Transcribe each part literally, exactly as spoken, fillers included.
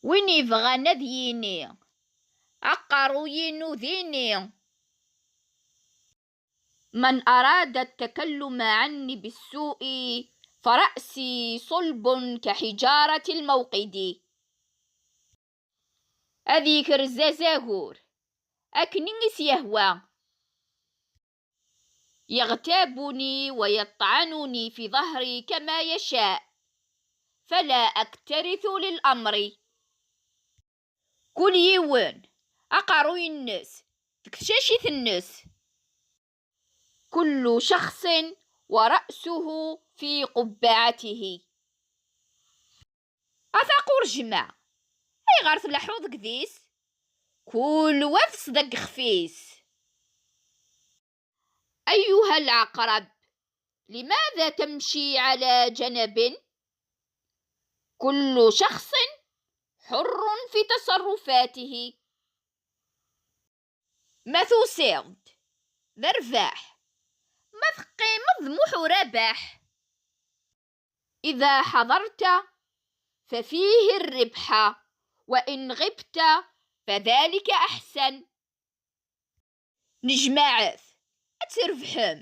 Win yebɣan ad yini, aqerruy-inu dini. من أراد التكلم عني بالسوء فرأسي صلب كحجارة الموقد. Ad yekrez azagur akken i s-yehwa. يغتابني ويطعنني في ظهري كما يشاء، فلا أكترث للأمر. Kul yiwen aqerruy-nnes deg tcacit-nnes. كل شخص ورأسه في قبعته. A taqurjma, ayɣer tleḥḥuḍ deg dis? Kul wa d ṣṣdeg xef-is. أيها العقرب، لماذا تمشي على جنب؟ كل شخص حر في تصرفاته. Ma tusiḍ-d, d rrbeḥ. Ma teqqimeḍ, d muḥ urabaḥ. إذا حضرت ففيه الربح، وإن غبت فذلك أحسن. Nejmaɛet, ad trebḥem.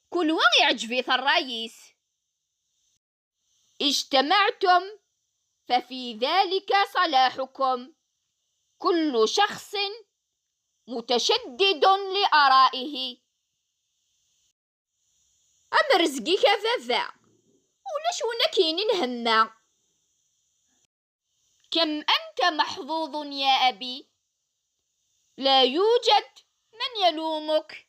Kul wa iɛǧeb-it ṛṛay-is. اجتمعتم ففي ذلك صلاحكم، كل شخص متشدد لآرائه. Am rrezg-ik a baba, ulac win ad k-yinin hemma. كم أنت محظوظ يا أبي، لا يوجد من يلومك.